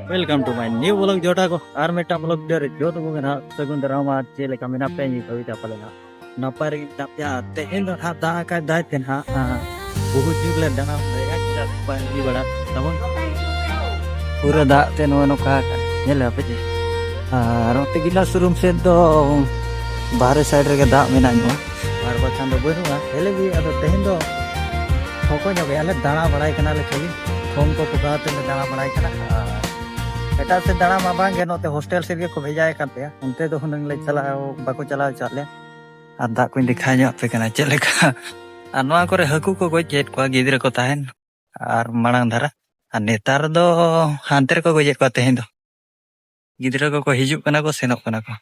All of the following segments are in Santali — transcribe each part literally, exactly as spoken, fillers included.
Welcome to my new vlog ᱡᱚᱴᱟ ᱠᱚ, ᱟᱨ ᱢᱤᱫᱴᱟᱝ vlog video ᱨᱮ ᱡᱚᱛᱚ ᱠᱚᱜᱮ ᱱᱟᱦᱟᱜ ᱥᱟᱹᱜᱩᱱ ᱫᱟᱨᱟᱢ᱾ ᱟᱨ ᱪᱮᱫ ᱞᱮᱠᱟ ᱢᱮᱱᱟᱜ ᱯᱮᱭᱟ? ᱱᱤᱛ ᱦᱟᱹᱵᱤᱡ ᱛᱮ ᱯᱟᱞᱮ ᱱᱟᱦᱟᱜ ᱱᱟᱯᱟᱭ ᱨᱮᱜᱮ ᱢᱮᱱᱟᱜ ᱯᱮᱭᱟ᱾ ᱟᱨ ᱛᱮᱦᱮᱧ ᱫᱚ ᱱᱟᱦᱟᱜ ᱫᱟᱜ ᱟᱠᱟᱫ ᱫᱟᱭ ᱛᱮ ᱱᱟᱦᱟᱜ, ᱟᱸ, ᱵᱚᱦᱩᱛ ᱡᱳᱨ ᱞᱮ ᱫᱟᱬᱟ ᱵᱟᱲᱟᱭᱟ, ᱪᱮᱫᱟᱜ ᱥᱮ ᱵᱟᱝ ᱦᱩᱭ ᱵᱟᱲᱟ ᱛᱟᱵᱚᱱ᱾ ᱯᱩᱨᱟᱹ ᱫᱟᱜ ᱛᱮ ᱱᱚᱜᱼᱚᱭ ᱱᱚᱝᱠᱟ ᱟᱠᱟᱱᱟ, ᱧᱮᱞ ᱟᱯᱮ ᱪᱮ᱾ ᱟᱨ ᱚᱱᱛᱮ ᱜᱤᱞᱟ ᱥᱩᱨᱩᱢ ᱥᱮᱫ ᱫᱚ ᱵᱟᱦᱨᱮ side ᱨᱮᱜᱮ ᱫᱟᱜ ᱢᱮᱱᱟᱜ ᱧᱚᱜᱼᱟ, ᱟᱨ ᱵᱟᱠᱷᱟᱱ ᱫᱚ ᱵᱟᱹᱱᱩᱜᱼᱟ᱾ ᱦᱮᱞᱮ ᱜᱮ ᱟᱫᱚ ᱛᱮᱦᱮᱧ ᱫᱚ ᱴᱷᱚᱠᱚ ᱧᱚᱜ ᱜᱮᱭᱟ ᱞᱮ, ᱫᱟᱬᱟ ᱵᱟᱲᱟᱭ ᱠᱟᱱᱟ ᱞᱮ ᱠᱷᱟᱹᱞᱤ, ᱯᱷᱳᱱ ᱠᱚ ᱯᱚᱠᱟᱣ ᱛᱮ ᱞᱮ ᱫᱟᱬᱟ ᱵᱟᱲᱟᱭ ᱠᱟᱱᱟ᱾ ᱟᱨ ᱮᱴᱟᱜ ᱥᱮᱫ ᱫᱟᱬᱟ ᱢᱟ ᱵᱟᱝ ᱜᱮ, ᱱᱚᱛᱮ ᱦᱳᱥᱴᱮᱞ ᱥᱮᱫ ᱜᱮᱠᱚ ᱵᱷᱮᱡᱟᱭᱮᱫ ᱠᱟᱱ ᱛᱟᱦᱮᱸᱫ, ᱚᱱᱛᱮ ᱫᱚ ᱦᱩᱱᱟᱹᱝ ᱞᱮ ᱪᱟᱞᱟᱣ, ᱵᱟᱠᱚ ᱪᱟᱞᱟᱣ ᱦᱚᱪᱚᱣᱟᱜ ᱞᱮᱭᱟ᱾ ᱟᱨ ᱫᱟᱜ ᱠᱚᱧ ᱫᱮᱠᱷᱟᱣ ᱧᱚᱜ ᱟᱯᱮ ᱠᱟᱱᱟ ᱪᱮᱫ ᱞᱮᱠᱟ᱾ ᱟᱨ ᱱᱚᱣᱟ ᱠᱚᱨᱮ ᱦᱟᱹᱠᱩ ᱠᱚ ᱜᱚᱡ ᱠᱮᱫ ᱠᱚᱣᱟ ᱜᱤᱫᱽᱨᱟᱹ ᱠᱚ ᱛᱟᱦᱮᱱ, ᱟᱨ ᱢᱟᱲᱟᱝ ᱫᱷᱟᱨᱟ᱾ ᱟᱨ ᱱᱮᱛᱟᱨ ᱫᱚ ᱦᱟᱱᱛᱮ ᱨᱮᱠᱚ ᱜᱚᱡᱮᱫ ᱠᱚᱣᱟ ᱛᱮᱦᱮᱧ ᱫᱚ᱾ ᱜᱤᱫᱽᱨᱟᱹ ᱠᱚᱠᱚ ᱦᱤᱡᱩᱜ ᱠᱟᱱᱟ ᱠᱚ, ᱥᱮᱱᱚᱜ ᱠᱟᱱᱟ ᱠᱚ᱾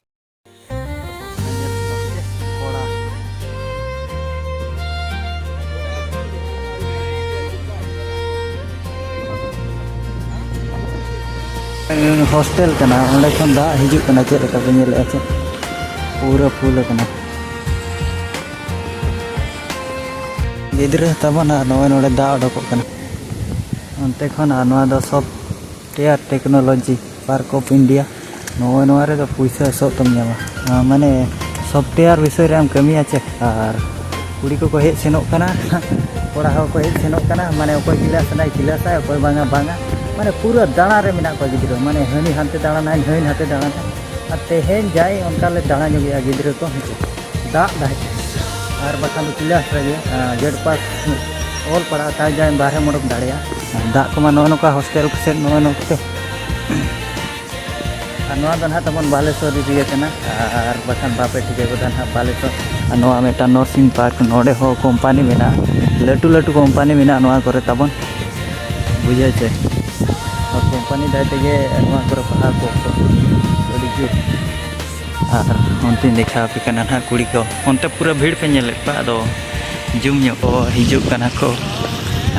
ᱦᱳᱥᱴᱮᱞ ᱠᱟᱱᱟ, ᱚᱸᱰᱮ ᱠᱷᱚᱱ ᱫᱟᱜ ᱦᱤᱡᱩᱜ ᱠᱟᱱᱟ, ᱪᱮᱫ ᱞᱮᱠᱟ ᱯᱮ ᱧᱮᱞᱮᱫᱼᱟ ᱪᱮ? ᱯᱩᱨᱟᱹ ᱯᱷᱩᱞ ᱟᱠᱟᱱᱟ᱾ ᱜᱤᱫᱽᱨᱟᱹ ᱛᱟᱵᱚᱱ ᱟᱨ ᱱᱚᱜᱼᱚᱭ ᱱᱚᱰᱮ ᱫᱟᱜ ᱚᱰᱚᱠᱚᱜ ᱠᱟᱱᱟ ᱚᱱᱛᱮ ᱠᱷᱚᱱ᱾ ᱟᱨ ᱱᱚᱣᱟ ᱫᱚ Software Technology Park of India, ᱱᱚᱜᱼᱚᱭ ᱱᱚᱣᱟ ᱨᱮᱫᱚ ᱯᱩᱭᱥᱟᱹ ᱥᱚᱜ ᱛᱮᱢ ᱧᱟᱢᱟ᱾ ᱟᱸ, ᱢᱟᱱᱮ software ᱵᱤᱥᱚᱭ ᱨᱮ ᱟᱢ ᱠᱟᱹᱢᱤᱭᱟ ᱪᱮ? ᱟᱨ ᱠᱩᱲᱤ ᱠᱚᱠᱚ ᱦᱮᱡ ᱥᱮᱱᱚᱜ ᱠᱟᱱᱟ, ᱠᱚᱲᱟ ᱦᱚᱸᱠᱚ ᱦᱮᱡ ᱥᱮᱱᱚᱜ ᱠᱟᱱᱟ, ᱢᱟᱱᱮ ᱚᱠᱚᱭ ᱠᱤᱞᱟᱥ ᱥᱟᱱᱟᱭ ᱠᱤᱞᱟᱥᱟᱭ, ᱚᱠᱚᱭ ᱵᱟᱝᱟ ᱵᱟᱝᱟ, ᱢᱟᱱᱮ ᱯᱩᱨᱟᱹ ᱫᱟᱬᱟ ᱨᱮ ᱢᱮᱱᱟᱜ ᱠᱚᱣᱟ ᱜᱤᱫᱽᱨᱟᱹ, ᱢᱟᱱᱮ ᱦᱟᱹᱱᱤ ᱦᱟᱱᱛᱮ ᱫᱟᱬᱟᱱᱟᱭ, ᱱᱟᱹᱭ ᱱᱟᱛᱮ ᱫᱟᱬᱟᱱᱟᱭ᱾ ᱟᱨ ᱛᱮᱦᱮᱧ ᱡᱟᱭ ᱚᱱᱠᱟ ᱞᱮ ᱫᱟᱬᱟ ᱧᱚᱜᱮᱜᱼᱟ ᱜᱤᱫᱽᱨᱟᱹ ᱠᱚ, ᱦᱮᱸ ᱪᱮ? ᱫᱟᱜ ᱫᱟᱭ, ᱟᱨ ᱵᱟᱠᱷᱟᱱ ᱫᱚ ᱠᱤᱞᱟᱥ ᱨᱮᱜᱮ, ᱟᱸ, ᱜᱮᱴ ᱯᱟᱥ ᱚᱞ ᱯᱟᱲᱦᱟᱜ ᱛᱟᱭ, ᱡᱟᱭ ᱵᱟᱦᱨᱮᱢ ᱚᱰᱚᱠ ᱫᱟᱲᱮᱭᱟᱜᱼᱟ᱾ ᱟᱨ ᱫᱟᱜ ᱠᱚᱢᱟ ᱱᱚᱜᱼᱚ ᱱᱚᱝᱠᱟ ᱦᱳᱥᱴᱮᱞ ᱠᱚᱥᱮᱫ ᱱᱚᱜᱼᱚ ᱱᱚᱝᱠᱟ᱾ ᱟᱨ ᱱᱚᱣᱟ ᱫᱚ ᱱᱟᱦᱟᱜ ᱛᱟᱵᱚᱱ ᱵᱟᱞᱮᱥᱚᱨ ᱮᱨᱤᱭᱟ ᱠᱟᱱᱟ, ᱟᱨ ᱵᱟᱠᱷᱟᱱ ᱵᱟᱯᱮ ᱴᱷᱤᱠᱟᱹ ᱜᱚᱫᱟ ᱱᱟᱦᱟᱜ ᱵᱟᱞᱮᱥᱚᱨ᱾ ᱟᱨ ᱱᱚᱣᱟ ᱢᱤᱫᱴᱟᱝ nursing park, ᱱᱚᱰᱮ ᱦᱚᱸ ᱠᱳᱢᱯᱟᱱᱤ ᱢᱮᱱᱟᱜᱼᱟ, ᱞᱟᱹᱴᱩ ᱞᱟᱹᱴᱩ ᱠᱳᱢᱯᱟᱱᱤ ᱢᱮᱱᱟᱜᱼᱟ ᱱᱚᱣᱟ ᱠᱚᱨᱮ ᱛᱟᱵᱚᱱ, ᱵᱩᱡᱷᱟᱹᱣ ᱪᱮ? ᱟᱨ ᱠᱳᱢᱯᱟᱱᱤ ᱫᱟᱭ ᱛᱮᱜᱮ ᱱᱚᱣᱟ ᱠᱚᱨᱮ ᱯᱟᱲᱦᱟᱣ ᱠᱚ ᱟᱹᱰᱤ ᱡᱳᱨ᱾ ᱟᱨ ᱚᱱᱛᱮᱧ ᱫᱮᱠᱷᱟᱣ ᱟᱯᱮ ᱠᱟᱱᱟ ᱱᱟᱦᱟᱜ ᱠᱩᱲᱤ ᱠᱚ, ᱚᱱᱛᱮ ᱯᱩᱨᱟᱹ ᱵᱷᱤᱲ ᱯᱮ ᱧᱮᱞᱮᱫ ᱠᱚᱣᱟ, ᱟᱫᱚ ᱡᱩᱢ ᱧᱚᱜ ᱠᱚ ᱦᱤᱡᱩᱜ ᱠᱟᱱᱟ ᱠᱚ᱾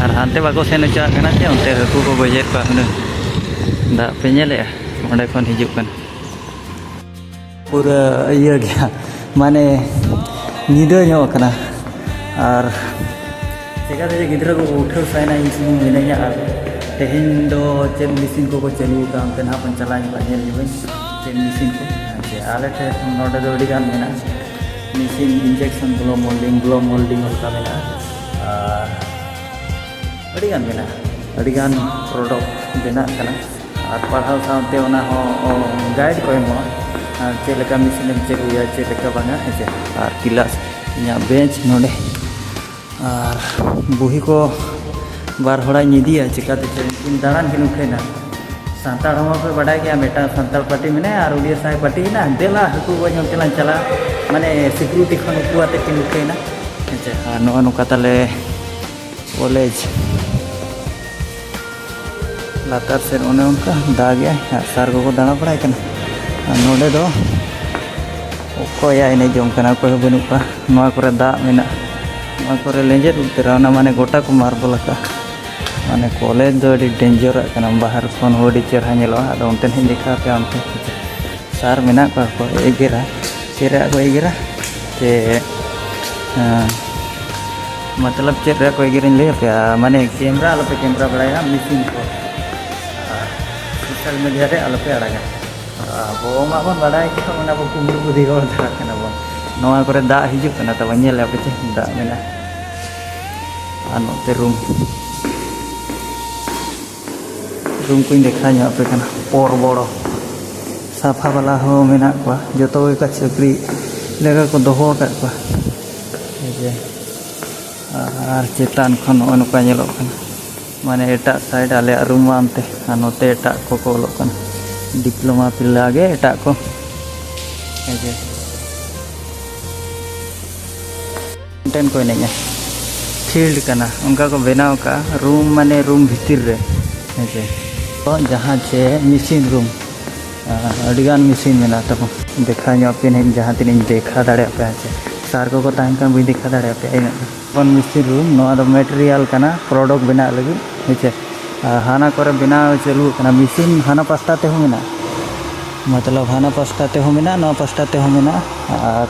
ᱟᱨ ᱦᱟᱱᱛᱮ ᱵᱟᱠᱚ ᱥᱮᱱ ᱦᱚᱪᱚᱣᱟᱜ ᱠᱟᱱᱟ ᱪᱮ, ᱚᱱᱛᱮ ᱦᱟᱹᱠᱩ ᱠᱚ ᱜᱚᱡᱮᱫ ᱠᱚᱣᱟ ᱦᱩᱱᱟᱹᱝ᱾ ᱫᱟᱜ ᱯᱮ ᱧᱮᱞᱮᱫᱼᱟ, ᱚᱸᱰᱮ ᱠᱷᱚᱱ ᱦᱤᱡᱩᱜ ᱠᱟᱱᱟ᱾ ᱯᱩᱨᱟᱹ ᱤᱭᱟᱹ ᱜᱮᱭᱟ, ᱢᱟᱱᱮ ᱧᱤᱫᱟᱹ ᱧᱚᱜ ᱠᱟᱱᱟ᱾ ᱟᱨ ᱪᱮᱠᱟᱛᱮ ᱡᱮ ᱜᱤᱫᱽᱨᱟᱹ ᱠᱚ ᱩᱴᱷᱟᱹᱣ ᱥᱟᱭᱱᱟ, ᱤᱧ ᱥᱩᱢᱩᱝ ᱢᱤᱱᱟᱹᱧᱟ ᱟᱨ ᱛᱮᱦᱮᱧ ᱫᱚ ᱪᱮᱫ ᱢᱮᱥᱤᱱ ᱠᱚᱠᱚ ᱪᱟᱹᱞᱩ ᱟᱠᱟᱫᱟ ᱚᱱᱛᱮ ᱱᱟᱦᱟᱜ ᱵᱚᱱ ᱪᱟᱞᱟᱣ ᱧᱚᱜᱚᱜᱼᱟ, ᱧᱮᱞ ᱧᱚᱜᱟᱹᱧ ᱪᱮᱫ ᱢᱮᱥᱤᱱ ᱠᱚ᱾ ᱦᱮᱸ ᱪᱮ, ᱟᱞᱮ ᱴᱷᱮᱱ ᱱᱚᱰᱮ ᱫᱚ ᱟᱹᱰᱤ ᱜᱟᱱ ᱢᱮᱱᱟᱜᱼᱟ machine, injection blow molding, blow molding ᱚᱱᱠᱟ ᱢᱮᱱᱟᱜᱼᱟ᱾ ᱟᱨ ᱟᱹᱰᱤ ᱜᱟᱱ ᱢᱮᱱᱟᱜᱼᱟ, ᱟᱹᱰᱤ ᱜᱟᱱ product ᱵᱮᱱᱟᱜ ᱠᱟᱱᱟ᱾ ᱟᱨ ᱯᱟᱲᱦᱟᱣ ᱥᱟᱶᱛᱮ ᱚᱱᱟ ᱦᱚᱸ guide ᱠᱚ ᱮᱢᱚᱜᱼᱟ, ᱟᱨ ᱪᱮᱫ ᱞᱮᱠᱟ ᱢᱮᱥᱤᱱ ᱮᱢ ᱪᱟᱹᱞᱩᱭᱟ, ᱪᱮᱫ ᱞᱮᱠᱟ ᱵᱟᱝᱟ, ᱦᱮᱸ ᱪᱮ᱾ ᱟᱨ class, ᱤᱧᱟᱹᱜ bench ᱱᱚᱰᱮ, ᱟᱨ ᱵᱩᱦᱤ ᱠᱚ ᱵᱟᱨ ᱦᱚᱲᱟᱜ ᱤᱧ ᱤᱫᱤᱭᱟ, ᱪᱤᱠᱟᱹᱛᱮ ᱪᱮ ᱩᱱᱠᱤᱱ ᱫᱟᱬᱟᱱ ᱠᱤᱱ ᱩᱴᱷᱟᱹᱭᱱᱟ᱾ ᱥᱟᱱᱛᱟᱲ ᱦᱚᱲᱢᱟ ᱯᱮ ᱵᱟᱰᱟᱭ ᱜᱮᱭᱟ, ᱢᱤᱫᱴᱟᱝ ᱥᱟᱱᱛᱟᱲ party ᱢᱮᱱᱟᱭᱟ ᱟᱨ ᱩᱲᱤᱭᱟ ᱥᱟᱭ party ᱮᱱᱟ, ᱫᱮᱞᱟ ᱦᱟᱹᱠᱩ ᱜᱚᱡ ᱚᱱᱛᱮ ᱞᱟᱝ ᱪᱟᱞᱟᱜᱼᱟ, ᱢᱟᱱᱮ security ᱠᱷᱚᱱ ᱩᱠᱩ ᱟᱛᱮ ᱠᱤᱱ ᱩᱴᱷᱟᱹᱭᱱᱟ᱾ ᱦᱮᱸ ᱪᱮ, ᱟᱨ ᱱᱚᱜᱼᱚ ᱱᱚᱝᱠᱟ ᱛᱟᱞᱮ ᱠᱚᱞᱮᱡᱽ ᱞᱟᱛᱟᱨ ᱥᱮᱫ ᱚᱱᱮ ᱚᱱᱠᱟ ᱫᱟᱜᱮᱜᱼᱟᱭ, ᱟᱨ ᱥᱟᱨ ᱠᱚᱠᱚ ᱫᱟᱬᱟ ᱵᱟᱲᱟᱭ ᱠᱟᱱᱟ᱾ ᱟᱨ ᱱᱚᱰᱮ ᱫᱚ ᱚᱠᱚᱭᱟ ᱮᱱᱮᱡ ᱡᱚᱝ ᱠᱟᱱᱟ, ᱚᱠᱚᱭ ᱦᱚᱸ ᱵᱟᱹᱱᱩᱜ ᱠᱚᱣᱟ᱾ ᱱᱚᱣᱟ ᱠᱚᱨᱮ ᱫᱟᱜ ᱢᱮᱱᱟᱜᱼᱟ, ᱱᱚᱣᱟ ᱠᱚᱨᱮ ᱞᱮᱸᱡᱮᱫ ᱩᱛᱟᱹᱨᱟ, ᱚᱱᱟ ᱢᱟᱱᱮ ᱜᱚᱴᱟ ᱠᱚ ᱢᱟᱨᱵᱚᱞ ᱟᱠᱟᱫᱼᱟ᱾ ᱢᱟᱱᱮ ᱠᱚᱞᱮᱡᱽ ᱫᱚ ᱟᱹᱰᱤ ᱰᱮᱧᱡᱟᱨᱟᱜ ᱠᱟᱱᱟ, ᱵᱟᱦᱨᱮ ᱠᱷᱚᱱ ᱦᱚᱸ ᱟᱹᱰᱤ ᱪᱮᱦᱨᱟ ᱧᱮᱞᱚᱜᱼᱟ᱾ ᱟᱫᱚ ᱚᱱᱛᱮ ᱱᱟᱦᱟᱜ ᱤᱧ ᱫᱮᱠᱷᱟᱣ ᱟᱯᱮᱭᱟ, ᱚᱱᱛᱮ ᱥᱟᱨ ᱢᱮᱱᱟᱜ ᱠᱚᱣᱟ ᱠᱚ ᱮᱜᱮᱨᱟ, ᱪᱮᱫ ᱨᱮᱭᱟᱜ ᱠᱚ ᱮᱜᱮᱨᱟ ᱡᱮ, ᱦᱮᱸ, ᱢᱚᱛᱞᱚᱵ ᱪᱮᱫ ᱨᱮᱭᱟᱜ ᱠᱚ ᱮᱜᱮᱨᱟᱧ ᱞᱟᱹᱭ ᱟᱯᱮᱭᱟ, ᱢᱟᱱᱮ ᱠᱮᱢᱨᱟ ᱟᱞᱚᱯᱮ ᱠᱮᱢᱨᱟ ᱵᱟᱲᱟᱭᱟ, ᱢᱮᱥᱤᱱ ᱠᱚ ᱟᱨ social media ᱨᱮ ᱟᱞᱚᱯᱮ ᱟᱲᱟᱜᱟ᱾ ᱟᱵᱚ ᱢᱟᱵᱚᱱ ᱵᱟᱰᱟᱭ ᱜᱮᱭᱟ, ᱚᱱᱟ ᱵᱚ ᱠᱩᱢᱵᱽᱲᱩ ᱵᱩᱫᱷᱤ ᱦᱚᱲ ᱫᱷᱟᱨᱟ ᱠᱟᱱᱟ ᱵᱚᱱ᱾ ᱱᱚᱣᱟ ᱠᱚᱨᱮ ᱫᱟᱜ ᱦᱤᱡᱩᱜ ᱠᱟᱱᱟ, ᱛᱟᱵᱚᱱ ᱧᱮᱞ ᱟᱯᱮ ᱪᱮ ᱫᱟᱜ ᱢᱮᱱᱟᱜᱼᱟ᱾ ᱟᱨ ᱱᱚᱛᱮ ᱨᱩᱢ, ᱨᱩᱢ ᱠᱚᱧ ᱫᱮᱠᱷᱟᱣ ᱧᱚᱜ ᱟᱯᱮ ᱠᱟᱱᱟ᱾ ᱯᱚᱨ ᱵᱚᱲᱚ ᱥᱟᱯᱷᱟ ᱵᱟᱞᱟ ᱦᱚᱸ ᱢᱮᱱᱟᱜ ᱠᱚᱣᱟ, ᱡᱚᱛᱚ ᱜᱮ ᱪᱟᱹᱠᱨᱤ ᱞᱮᱠᱟ ᱠᱚ ᱫᱚᱦᱚ ᱟᱠᱟᱫ ᱠᱚᱣᱟ᱾ ᱦᱮᱸ ᱡᱮ, ᱟᱨ ᱪᱮᱛᱟᱱ ᱠᱷᱚᱱ ᱱᱚᱜᱼᱚᱭ ᱱᱚᱝᱠᱟ ᱧᱮᱞᱚᱜ ᱠᱟᱱᱟ, ᱢᱟᱱᱮ ᱮᱴᱟᱜ side ᱟᱞᱮᱭᱟᱜ ᱨᱩᱢ ᱢᱟ ᱚᱱᱛᱮ, ᱟᱨ ᱱᱚᱛᱮ ᱮᱴᱟᱜ ᱠᱚᱠᱚ ᱚᱞᱚᱜ ᱠᱟᱱᱟ, diploma ᱯᱤᱞᱟ ᱜᱮ ᱮᱴᱟᱜ ᱠᱚ᱾ ᱦᱮᱸ ᱡᱮ᱾ ᱴᱮᱱ ᱠᱚ ᱮᱱᱮᱡᱼᱟ, field ᱠᱟᱱᱟ, ᱚᱱᱠᱟ ᱠᱚ ᱵᱮᱱᱟᱣ ᱠᱟᱜᱼᱟ, ᱨᱩᱢ ᱢᱟᱱᱮ ᱨᱩᱢ ᱵᱷᱤᱛᱤᱨ ᱨᱮ᱾ ᱦᱮᱸ ᱪᱮ, ᱛᱚ ᱡᱟᱦᱟᱸ ᱪᱮ ᱢᱮᱥᱤᱱ ᱨᱩᱢ, ᱟᱹᱰᱤᱜᱟᱱ ᱢᱮᱥᱤᱱ ᱢᱮᱱᱟᱜ ᱛᱟᱵᱚᱱ᱾ ᱫᱮᱠᱷᱟᱣ ᱧᱚᱜ ᱟᱯᱮᱭᱟᱹᱧ ᱡᱟᱦᱟᱸ ᱛᱤᱱᱟᱹᱜ ᱤᱧ ᱫᱮᱠᱷᱟᱣ ᱫᱟᱲᱮᱭᱟᱜ ᱯᱮᱭᱟ᱾ ᱦᱮᱸ ᱪᱮ, ᱥᱟᱨ ᱠᱚᱠᱚ ᱛᱟᱦᱮᱱ ᱠᱷᱟᱱ ᱵᱟᱹᱧ ᱫᱮᱠᱷᱟᱣ ᱫᱟᱲᱮᱭᱟᱯᱮᱭᱟ ᱤᱱᱟᱹᱜ ᱫᱚ᱾ ᱡᱮᱢᱚᱱ ᱢᱮᱥᱤᱱ ᱨᱩᱢ, ᱱᱚᱣᱟ ᱫᱚ ᱢᱮᱴᱮᱨᱤᱭᱟᱞ ᱠᱟᱱᱟ, ᱯᱨᱚᱰᱟᱠᱴ ᱵᱮᱱᱟᱜ ᱞᱟᱹᱜᱤᱫ᱾ ᱦᱮᱸ ᱪᱮ, ᱟᱨ ᱦᱟᱱᱟ ᱠᱚᱨᱮ ᱵᱮᱱᱟᱣ ᱪᱟᱹᱞᱩ ᱠᱟᱱᱟ, ᱢᱮᱥᱤᱱ ᱦᱟᱱᱟ ᱯᱟᱥᱴᱟ ᱛᱮᱦᱚᱸ ᱢᱮᱱᱟᱜᱼᱟ, ᱢᱚᱛᱞᱚᱵ ᱦᱟᱱᱟ ᱯᱟᱥᱴᱟ ᱛᱮᱦᱚᱸ ᱢᱮᱱᱟᱜᱼᱟ, ᱱᱚᱣᱟ ᱯᱟᱥᱴᱟ ᱛᱮᱦᱚᱸ ᱢᱮᱱᱟᱜᱼᱟ᱾ ᱟᱨ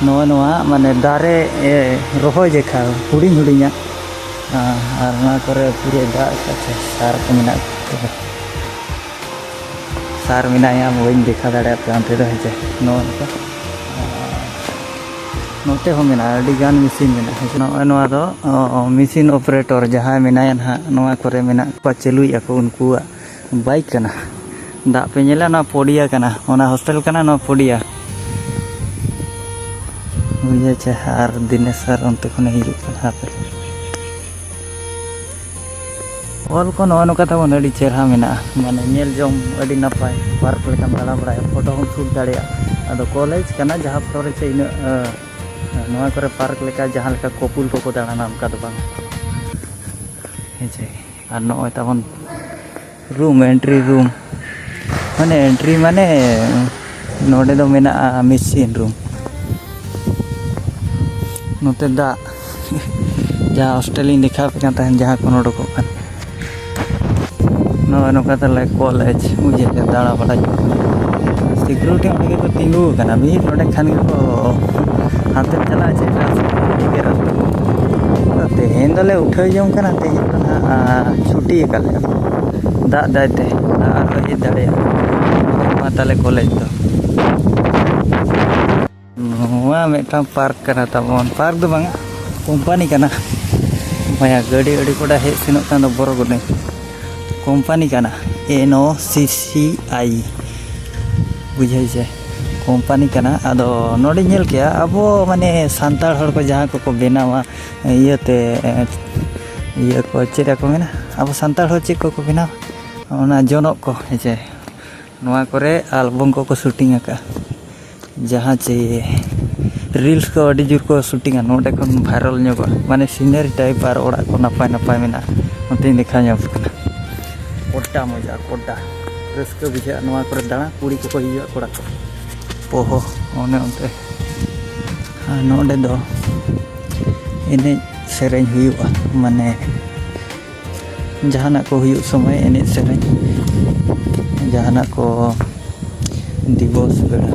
ᱱᱚᱜᱼᱚᱭ ᱱᱚᱣᱟ ᱢᱟᱱᱮ ᱫᱟᱨᱮ, ᱮ, ᱨᱚᱦᱚᱭ ᱡᱮᱠᱷᱟ ᱦᱩᱰᱤᱧ ᱦᱩᱰᱤᱧᱟᱜ ᱟᱨ ᱱᱚᱣᱟ ᱠᱚᱨᱮ ᱯᱩᱨᱟᱹ ᱫᱟᱜ ᱠᱟᱛᱮ ᱥᱟᱨ ᱠᱚ ᱢᱮᱱᱟᱜ ᱠᱚᱣᱟ᱾ ᱥᱟᱨ ᱢᱮᱱᱟᱭᱟ, ᱵᱟᱹᱧ ᱫᱮᱠᱷᱟᱣ ᱫᱟᱲᱮᱭᱟᱜ ᱯᱮᱭᱟ ᱚᱱᱛᱮ ᱫᱚ, ᱦᱮᱸ ᱪᱮ᱾ ᱱᱚᱜᱼᱚ ᱱᱚᱝᱠᱟ, ᱱᱚᱛᱮ ᱦᱚᱸ ᱢᱮᱱᱟᱜᱼᱟ, ᱟᱹᱰᱤ ᱜᱟᱱ ᱢᱮᱥᱤᱱ ᱢᱮᱱᱟᱜᱼᱟ, ᱦᱮᱸ ᱪᱮ᱾ ᱱᱚᱜᱼᱚᱭ ᱱᱚᱣᱟ ᱫᱚ ᱚ, ᱢᱮᱥᱤᱱ ᱚᱯᱟᱨᱮᱴᱚᱨ ᱡᱟᱦᱟᱸᱭ ᱢᱮᱱᱟᱭᱟ ᱱᱟᱦᱟᱜ, ᱱᱚᱣᱟ ᱠᱚᱨᱮ ᱢᱮᱱᱟᱜ ᱠᱚᱣᱟ, ᱪᱟᱹᱞᱩᱭᱮᱫᱼᱟ ᱠᱚ, ᱩᱱᱠᱩᱣᱟᱜ ᱵᱟᱭᱤᱠ ᱠᱟᱱᱟ᱾ ᱫᱟᱜ ᱯᱮ ᱧᱮᱞᱟ, ᱱᱚᱣᱟ ᱯᱚᱰᱤᱭᱟ ᱠᱟᱱᱟ, ᱚᱱᱟ ᱦᱳᱥᱴᱮᱞ ᱠᱟᱱᱟ, ᱱᱚᱣᱟ ᱯᱚᱰᱤᱭᱟ᱾ ᱵᱩᱡᱷᱟᱹᱣ ᱪᱮ, ᱟᱨ ᱫᱤᱱᱮᱥ ᱥᱟᱨ ᱚᱱᱛᱮ ᱠᱷᱚᱱᱮ ᱦᱤᱡᱩᱜ ᱠᱟᱱᱟ, ᱦᱟᱯᱮ᱾ ᱚᱞ ᱠᱚ ᱱᱚᱜᱼᱚ ᱱᱚᱝᱠᱟ ᱛᱟᱵᱚᱱ ᱟᱹᱰᱤ ᱪᱮᱦᱨᱟ ᱢᱮᱱᱟᱜᱼᱟ, ᱢᱟᱱᱮ ᱧᱮᱞ ᱡᱚᱝ ᱟᱹᱰᱤ ᱱᱟᱯᱟᱭ, ᱯᱟᱨᱠ ᱞᱮᱠᱟᱢ ᱫᱟᱬᱟ ᱵᱟᱲᱟᱭᱟ, ᱯᱷᱳᱴᱳ ᱦᱚᱸᱢ ᱥᱩᱴ ᱫᱟᱲᱮᱭᱟᱜᱼᱟ᱾ ᱟᱫᱚ ᱠᱚᱞᱮᱡᱽ ᱠᱟᱱᱟ, ᱡᱟᱦᱟᱸ ᱯᱷᱳᱴᱳ ᱨᱮ ᱪᱮ ᱤᱱᱟᱹᱜ, ᱟᱸ, ᱱᱚᱣᱟ ᱠᱚᱨᱮ ᱯᱟᱨᱠ ᱞᱮᱠᱟ ᱡᱟᱦᱟᱸ ᱞᱮᱠᱟ ᱠᱚᱯᱩᱞ ᱠᱚᱠᱚ ᱫᱟᱬᱟᱱᱟ, ᱚᱱᱠᱟ ᱫᱚ ᱵᱟᱝ, ᱦᱮᱸ ᱪᱮ᱾ ᱟᱨ ᱱᱚᱜᱼᱚᱭ ᱛᱟᱵᱚᱱ ᱨᱩᱢ, ᱮᱱᱴᱨᱤ ᱨᱩᱢ, ᱢᱟᱱᱮ ᱮᱱᱴᱨᱤ ᱢᱟᱱᱮ ᱱᱚᱰᱮ ᱫᱚ ᱢᱮᱱᱟᱜᱼᱟ ᱢᱮᱥᱤᱱ ᱨᱩᱢ᱾ ᱱᱚᱛᱮ ᱫᱟᱜ, ᱡᱟᱦᱟᱸ ᱦᱳᱥᱴᱮᱞ ᱤᱧ ᱫᱮᱠᱷᱟᱣ ᱟᱯᱮ ᱠᱟᱱ ᱛᱟᱦᱮᱸᱫ, ᱡᱟᱦᱟᱸ ᱠᱷᱚᱱ ᱩᱰᱩᱠᱚᱜ ᱠᱟᱱ, ᱱᱚᱜᱼᱚᱭ ᱱᱚᱝᱠᱟ ᱛᱟᱞᱮ ᱠᱚᱞᱮᱡᱽ, ᱵᱩᱡᱷᱟᱹᱣ ᱠᱮᱫ, ᱫᱟᱬᱟ ᱵᱟᱲᱟ ᱡᱚᱝ ᱠᱟᱱᱟ᱾ ᱥᱤᱠᱩᱨᱤᱴᱤ ᱚᱸᱰᱮ ᱜᱮᱠᱚ ᱛᱤᱸᱜᱩ ᱟᱠᱟᱱᱟ, ᱢᱤᱫ ᱱᱚᱰᱮ ᱠᱷᱟᱱ ᱜᱮᱠᱚ ᱦᱟᱱᱛᱮᱢ ᱪᱟᱞᱟᱜᱼᱟ ᱪᱮ ᱮᱴᱟᱜ ᱥᱮᱫ ᱠᱚ ᱜᱮᱨ ᱟᱹᱛᱩ ᱠᱚ᱾ ᱟᱫᱚ ᱛᱮᱦᱮᱧ ᱫᱚᱞᱮ ᱩᱴᱷᱟᱹᱣ ᱡᱚᱝ ᱠᱟᱱᱟ, ᱛᱮᱦᱮᱧ ᱫᱚ ᱱᱟᱦᱟᱜ, ᱟᱸ, ᱪᱷᱩᱴᱤ ᱟᱠᱟᱫ ᱞᱮᱭᱟ ᱠᱚ᱾ ᱫᱟᱜ ᱫᱟᱭ ᱛᱮ, ᱫᱟᱜ ᱟᱨ ᱦᱚᱸ ᱦᱮᱡ ᱫᱟᱲᱮᱭᱟᱜᱼᱟ᱾ ᱱᱚᱣᱟ ᱛᱟᱞᱮ ᱠᱚᱞᱮᱡᱽ ᱫᱚ᱾ ᱱᱚᱣᱟ ᱢᱤᱫᱴᱟᱝ ᱯᱟᱨᱠ ᱠᱟᱱᱟ ᱛᱟᱵᱚᱱ, ᱯᱟᱨᱠ ᱫᱚ ᱵᱟᱝᱟ, ᱠᱳᱢᱯᱟᱱᱤ ᱠᱟᱱᱟ᱾ ᱵᱚᱭᱦᱟ, ᱜᱟᱹᱰᱤ ᱟᱹᱰᱤ ᱠᱚᱰᱟ ᱦᱮᱡ ᱥᱮᱱᱚᱜ ᱠᱟᱱ ᱫᱚ ᱵᱚᱨᱚ ᱜᱚᱰᱮ᱾ ᱠᱳᱢᱯᱟᱱᱤ ᱠᱟᱱᱟ, ᱮᱱ ᱳ ᱥᱤ ᱥᱤ ᱟᱭ, ᱵᱩᱡᱷᱟᱹᱣ ᱪᱮ, ᱠᱳᱢᱯᱟᱱᱤ ᱠᱟᱱᱟ᱾ ᱟᱫᱚ ᱱᱚᱰᱮᱧ ᱧᱮᱞ ᱠᱮᱜᱼᱟ, ᱟᱵᱚ ᱢᱟᱱᱮ ᱥᱟᱱᱛᱟᱲ ᱦᱚᱲ ᱠᱚ ᱡᱟᱦᱟᱸ ᱠᱚᱠᱚ ᱵᱮᱱᱟᱣᱟ, ᱤᱭᱟᱹᱛᱮ, ᱤᱭᱟᱹ ᱠᱚ ᱪᱮᱫ ᱠᱚ ᱢᱮᱱᱟ, ᱟᱵᱚ ᱥᱟᱱᱛᱟᱲ ᱦᱚᱲ ᱪᱮᱫ ᱠᱚᱠᱚ ᱵᱮᱱᱟᱣᱟ, ᱚᱱᱟ ᱡᱚᱱᱚᱜ ᱠᱚ, ᱦᱮᱸ ᱪᱮ, ᱱᱚᱣᱟ ᱠᱚᱨᱮ ᱟᱞᱵᱚᱢ ᱠᱚᱠᱚ ᱥᱩᱴᱤᱝ ᱟᱠᱟᱫᱼᱟ᱾ ᱡᱟᱦᱟᱸ ᱪᱮ ᱨᱤᱞᱥ ᱠᱚ ᱟᱹᱰᱤ ᱡᱳᱨ ᱠᱚ ᱥᱩᱴᱤᱝᱟ, ᱱᱚᱰᱮ ᱠᱷᱚᱱ ᱵᱷᱟᱭᱨᱟᱞ ᱧᱚᱜᱚᱜᱼᱟ, ᱢᱟᱱᱮ ᱥᱤᱱᱟᱨᱤ ᱴᱟᱭᱤᱯ ᱟᱨ ᱚᱲᱟᱜ ᱠᱚ ᱱᱟᱯᱟᱭ ᱱᱟᱯᱟᱭ ᱢᱮᱱᱟᱜᱼᱟ᱾ ᱱᱚᱛᱮᱧ ᱫᱮᱠᱷᱟᱣ ᱧᱚᱜ ᱠᱟᱱᱟ, ᱠᱚᱰᱰᱟ ᱢᱚᱡᱟ, ᱠᱚᱰᱰᱟ, ᱨᱟᱹᱥᱠᱟᱹ ᱵᱩᱡᱷᱟᱹᱜᱼᱟ ᱱᱚᱣᱟ ᱠᱚᱨᱮ ᱫᱟᱬᱟ, ᱠᱩᱲᱤ ᱠᱚᱠᱚ ᱦᱤᱡᱩᱜᱼᱟ, ᱠᱚᱲᱟ ᱠᱚ᱾ ᱯᱚᱦᱚ, ᱚᱱᱮ ᱚᱱᱛᱮ, ᱟᱨ ᱱᱚᱰᱮ ᱫᱚ ᱮᱱᱮᱡ ᱥᱮᱨᱮᱧ ᱦᱩᱭᱩᱜᱼᱟ, ᱢᱟᱱᱮ ᱡᱟᱦᱟᱱᱟᱜ ᱠᱚ ᱦᱩᱭᱩᱜ ᱥᱚᱢᱚᱭ ᱮᱱᱮᱡ ᱥᱮᱨᱮᱧ, ᱡᱟᱦᱟᱱᱟᱜ ᱠᱚ ᱫᱤᱵᱚᱥ ᱵᱮᱲᱟ᱾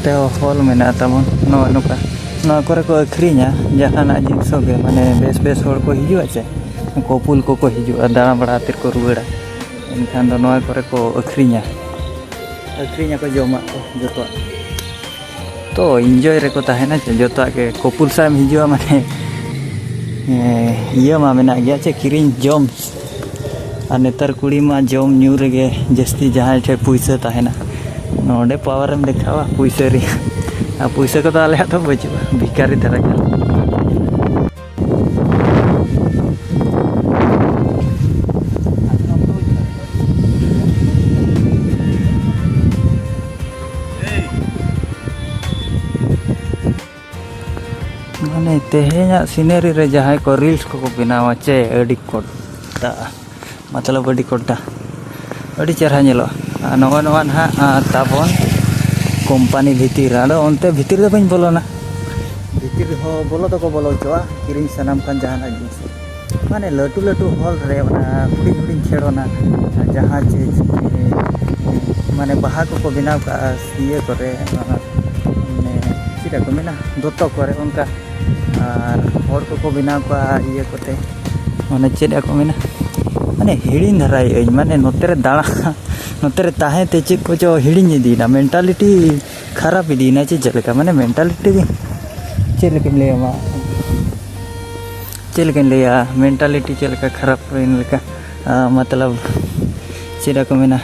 ᱛᱮᱦᱚᱸ ᱦᱚᱞ ᱢᱮᱱᱟᱜᱼᱟ ᱛᱟᱵᱚᱱ᱾ ᱱᱚᱜᱼᱚ ᱱᱚᱝᱠᱟ ᱱᱚᱣᱟ ᱠᱚᱨᱮ ᱠᱚ ᱟᱹᱠᱷᱨᱤᱧᱟ ᱡᱟᱦᱟᱱᱟᱜ ᱡᱤᱱᱤᱥ ᱜᱮ, ᱢᱟᱱᱮ ᱵᱮᱥ ᱵᱮᱥ ᱦᱚᱲ ᱠᱚ ᱦᱤᱡᱩᱜᱼᱟ ᱪᱮ, ᱠᱚᱯᱩᱞ ᱠᱚᱠᱚ ᱦᱤᱡᱩᱜᱼᱟ, ᱫᱟᱬᱟ ᱵᱟᱲᱟ ᱠᱟᱛᱮᱫ ᱠᱚ ᱨᱩᱣᱟᱹᱲᱟ᱾ ᱮᱱᱠᱷᱟᱱ ᱫᱚ ᱱᱚᱣᱟ ᱠᱚᱨᱮ ᱠᱚ ᱟᱹᱠᱷᱨᱤᱧᱟ, ᱟᱹᱠᱷᱨᱤᱧᱟᱠᱚ ᱡᱚᱢᱟᱜ ᱠᱚ ᱡᱚᱛᱚᱣᱟᱜ᱾ ᱛᱚ ᱤᱱᱡᱚᱭ ᱨᱮᱠᱚ ᱛᱟᱦᱮᱱᱟ ᱪᱮ, ᱡᱚᱛᱚᱣᱟᱜ ᱜᱮ ᱠᱚᱯᱩᱞ ᱥᱟᱶ ᱮᱢ ᱦᱤᱡᱩᱜᱼᱟ ᱢᱟᱱᱮ ᱤᱭᱟᱹ ᱢᱟ ᱢᱮᱱᱟᱜ ᱜᱮᱭᱟ ᱪᱮ, ᱠᱤᱨᱤᱧ ᱡᱚᱢ᱾ ᱟᱨ ᱱᱮᱛᱟᱨ ᱠᱩᱲᱤ ᱢᱟ ᱡᱚᱢ ᱧᱩ ᱨᱮᱜᱮ ᱡᱟᱹᱥᱛᱤ ᱡᱟᱦᱟᱸᱭ ᱴᱷᱮᱱ ᱯᱩᱭᱥᱟᱹ ᱛᱟᱦᱮᱱᱟ, ᱱᱚᱰᱮ ᱯᱟᱣᱟᱨᱮᱢ ᱫᱮᱠᱷᱟᱣᱟ ᱯᱩᱭᱥᱟᱹ ᱨᱮᱭᱟᱜ᱾ ᱟᱨ ᱯᱩᱭᱥᱟᱹ ᱠᱚᱫᱚ ᱟᱞᱮᱭᱟᱜ ᱫᱚ ᱵᱟᱹᱪᱩᱜᱼᱟ, ᱵᱷᱤᱠᱟᱨᱤ ᱫᱷᱟᱨᱟ ᱜᱮ᱾ ᱢᱟᱱᱮ ᱛᱮᱦᱮᱧᱟᱜ ᱥᱤᱱᱟᱨᱤ ᱨᱮ ᱡᱟᱦᱟᱸᱭ ᱠᱚ ᱨᱤᱞᱥ ᱠᱚᱠᱚ ᱵᱮᱱᱟᱣᱟ ᱪᱮ, ᱟᱹᱰᱤ ᱠᱚᱰᱟᱜᱼᱟ, ᱢᱚᱛᱞᱚᱵ ᱟᱹᱰᱤ ᱠᱚᱰᱟ, ᱟᱹᱰᱤ ᱪᱮᱦᱨᱟ ᱧᱮᱞᱚᱜᱼᱟ᱾ ᱟᱨ ᱱᱚᱜᱼᱚᱭ ᱱᱚᱣᱟ ᱱᱟᱦᱟᱜ ᱛᱟᱵᱚᱱ ᱠᱳᱢᱯᱟᱱᱤ ᱵᱷᱤᱛᱤᱨ᱾ ᱟᱫᱚ ᱚᱱᱛᱮ ᱵᱷᱤᱛᱤᱨ ᱫᱚ ᱵᱟᱹᱧ ᱵᱚᱞᱚᱱᱟ, ᱵᱷᱤᱛᱤᱨ ᱦᱚᱸ ᱵᱚᱞᱚ ᱫᱚᱠᱚ ᱵᱚᱞᱚ ᱦᱚᱪᱚᱣᱟᱜᱼᱟ ᱠᱤᱨᱤᱧ ᱥᱟᱱᱟᱢ ᱠᱷᱟᱱ ᱡᱟᱦᱟᱱᱟᱜ ᱡᱤᱱᱤᱥ᱾ ᱢᱟᱱᱮ ᱞᱟᱹᱴᱩ ᱞᱟᱹᱴᱩ ᱦᱚᱞ ᱨᱮ ᱚᱱᱟ ᱦᱩᱰᱤᱧ ᱦᱩᱰᱤᱧ ᱠᱷᱮᱞᱳᱱᱟ, ᱡᱟᱦᱟᱸ ᱪᱮ ᱢᱟᱱᱮ ᱵᱟᱦᱟ ᱠᱚᱠᱚ ᱵᱮᱱᱟᱣ ᱠᱟᱜᱼᱟ ᱤᱭᱟᱹ ᱠᱚᱨᱮ, ᱢᱟᱱᱮ ᱪᱮᱫ ᱠᱚ ᱢᱮᱱᱟ, ᱫᱚᱛᱚ ᱠᱚᱨᱮ ᱚᱱᱠᱟ᱾ ᱟᱨ ᱦᱚᱲ ᱠᱚᱠᱚ ᱵᱮᱱᱟᱣ ᱠᱚᱣᱟ ᱤᱭᱟᱹ ᱠᱚᱛᱮ, ᱢᱟᱱᱮ ᱪᱮᱫ ᱠᱚ ᱢᱮᱱᱟ, ᱢᱟᱱᱮ ᱦᱤᱲᱤᱧ ᱫᱷᱟᱨᱟᱭᱮᱫ ᱟᱹᱧ, ᱢᱟᱱᱮ ᱱᱚᱛᱮ ᱨᱮ ᱫᱟᱬᱟ ᱱᱚᱛᱮ ᱨᱮ ᱛᱟᱦᱮᱸ ᱛᱮ ᱪᱮᱫ ᱠᱚᱪᱚ ᱦᱤᱲᱤᱧ ᱤᱫᱤᱭᱮᱱᱟ, ᱢᱮᱱᱴᱟᱞᱤᱴᱤ ᱠᱷᱟᱨᱟᱯ ᱤᱫᱤᱭᱮᱱᱟ ᱪᱮ ᱪᱮᱫ ᱞᱮᱠᱟ, ᱢᱟᱱᱮ ᱢᱮᱱᱴᱟᱞᱤᱴᱤ ᱪᱮᱫ ᱞᱮᱠᱟᱧ ᱞᱟᱹᱭᱟ ᱢᱟ, ᱪᱮᱫ ᱞᱮᱠᱟᱧ ᱞᱟᱹᱭᱟ, ᱢᱮᱱᱴᱟᱞᱤᱴᱤ ᱪᱮᱫ ᱞᱮᱠᱟ ᱠᱷᱟᱨᱟᱯ ᱦᱩᱭᱮᱱ ᱞᱮᱠᱟ, ᱟᱸ, ᱢᱚᱛᱞᱚᱵ ᱪᱮᱫ ᱠᱚ ᱢᱮᱱᱟ,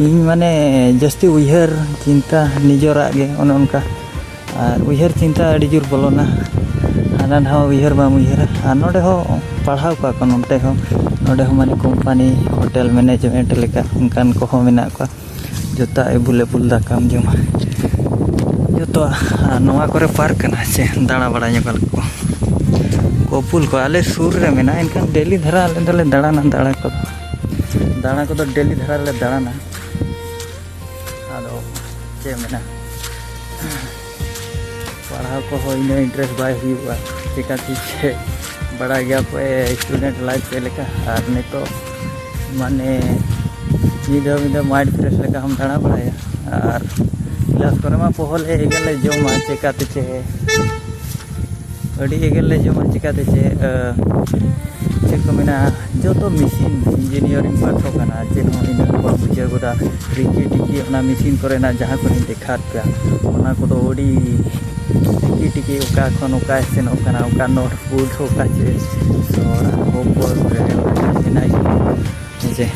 ᱤᱧ ᱢᱟᱱᱮ ᱡᱟᱹᱥᱛᱤ ᱩᱭᱦᱟᱹᱨ ᱪᱤᱱᱛᱟ ᱱᱤᱡᱮᱨᱟᱜ ᱜᱮ ᱚᱱᱮ ᱚᱱᱠᱟ, ᱟᱨ ᱩᱭᱦᱟᱹᱨ ᱪᱤᱱᱛᱟ ᱟᱹᱰᱤ ᱡᱳᱨ ᱵᱚᱞᱚᱱᱟ, ᱦᱟᱱᱟ ᱱᱟᱣᱟ ᱩᱭᱦᱟᱹᱨ ᱵᱟᱢ ᱩᱭᱦᱟᱹᱨᱟ᱾ ᱟᱨ ᱱᱚᱰᱮ ᱦᱚᱸ ᱯᱟᱲᱦᱟᱣ ᱠᱚᱣᱟ ᱠᱚ ᱱᱚᱰᱮ ᱦᱚᱸ, ᱱᱚᱰᱮ ᱦᱚᱸ ᱢᱟᱱᱮ ᱠᱳᱢᱯᱟᱱᱤ ᱦᱳᱴᱮᱞ ᱢᱮᱱᱮᱡᱽᱢᱮᱱᱴ ᱞᱮᱠᱟ ᱚᱱᱠᱟᱱ ᱠᱚᱦᱚᱸ ᱢᱮᱱᱟᱜ ᱠᱚᱣᱟ᱾ ᱡᱚᱛᱚ ᱮᱵᱮᱞᱮᱵᱮᱞ ᱫᱟᱠᱟᱢ ᱡᱚᱢᱟ, ᱡᱚᱛᱚ᱾ ᱟᱨ ᱱᱚᱣᱟ ᱠᱚᱨᱮ ᱯᱟᱨᱠ ᱠᱟᱱᱟ ᱥᱮ ᱫᱟᱬᱟ ᱵᱟᱲᱟ ᱧᱚᱜ ᱠᱚ ᱠᱚᱯᱩᱞ ᱠᱚ ᱟᱞᱮ ᱥᱩᱨ ᱨᱮ ᱢᱮᱱᱟᱜᱼᱟ, ᱮᱱᱠᱷᱟᱱ ᱰᱮᱞᱤ ᱫᱷᱟᱨᱟ ᱟᱞᱮ ᱫᱚᱞᱮ ᱫᱟᱬᱟᱱᱟ ᱫᱟᱬᱟ ᱠᱚᱫᱚ, ᱫᱟᱬᱟ ᱠᱚᱫᱚ ᱰᱮᱞᱤ ᱫᱷᱟᱨᱟ ᱞᱮ ᱫᱟᱬᱟᱱᱟ᱾ ᱟᱫᱚ ᱪᱮᱫ ᱮᱢ ᱢᱮᱱᱟ, ᱯᱟᱲᱦᱟᱣ ᱠᱚᱦᱚᱸ ᱤᱱᱟᱹ ᱤᱱᱴᱟᱨᱮᱥᱴ ᱵᱟᱭ ᱦᱩᱭᱩᱜᱼᱟ, ᱪᱮᱠᱟ ᱪᱮᱫ ᱪᱮᱫ ᱵᱟᱲᱟᱭ ᱜᱮᱭᱟ ᱯᱮ ᱥᱴᱩᱰᱮᱱᱴ ᱞᱟᱭᱤᱯᱷ ᱪᱮᱫ ᱞᱮᱠᱟ᱾ ᱟᱨ ᱱᱤᱛᱚᱜ ᱢᱟᱱᱮ ᱢᱤᱫ ᱫᱷᱟᱣ ᱢᱤᱫ ᱫᱷᱟᱣ ᱢᱟᱭᱤᱱᱰ ᱯᱷᱨᱮᱥ ᱞᱮᱠᱟ ᱦᱚᱸᱢ ᱫᱟᱬᱟ ᱵᱟᱲᱟᱭᱟ᱾ ᱟᱨ ᱠᱞᱟᱥ ᱠᱚᱨᱮ ᱢᱟ ᱯᱚᱦᱚᱞᱮ ᱮᱜᱮᱨ ᱞᱮ ᱡᱚᱢᱟ, ᱪᱮᱠᱟᱛᱮ ᱪᱮ ᱟᱹᱰᱤ ᱮᱜᱮᱨ ᱞᱮ ᱡᱚᱢᱟ, ᱪᱮᱠᱟᱛᱮ ᱪᱮ ᱪᱮᱫ ᱠᱚ ᱢᱮᱱᱟ, ᱡᱚᱛᱚ ᱢᱮᱥᱤᱱ ᱤᱧᱡᱤᱱᱤᱭᱟᱨᱤᱝ ᱯᱟᱴᱷᱚ ᱠᱟᱱᱟ᱾ ᱪᱮᱫ ᱦᱚᱸ ᱤᱧ ᱫᱚ ᱵᱟᱹᱧ ᱵᱩᱡᱷᱟᱹᱣ ᱜᱚᱫᱟ᱾ ᱨᱤᱠᱤ ᱴᱤᱠᱤ ᱚᱱᱟ ᱢᱮᱥᱤᱱ ᱠᱚᱨᱮᱱᱟᱜ ᱡᱟᱦᱟᱸ ᱠᱚᱧ ᱫᱮᱠᱷᱟᱣ ᱯᱮᱭᱟ, ᱚᱱᱟ ᱠᱚᱫᱚ ᱟᱹᱰᱤ ᱨᱤᱠᱤ ᱴᱤᱠᱤ, ᱚᱠᱟ ᱠᱷᱚᱱ ᱚᱠᱟᱭ ᱥᱮᱱᱚᱜ ᱠᱟᱱᱟ, ᱚᱠᱟ ᱱᱚᱴ ᱵᱳᱞᱴ, ᱚᱠᱟ ᱪᱮᱫ ᱥᱚᱨᱟ ᱦᱚᱯᱚᱨ ᱵᱨᱮᱰ ᱢᱮᱱᱟᱜ ᱡᱮ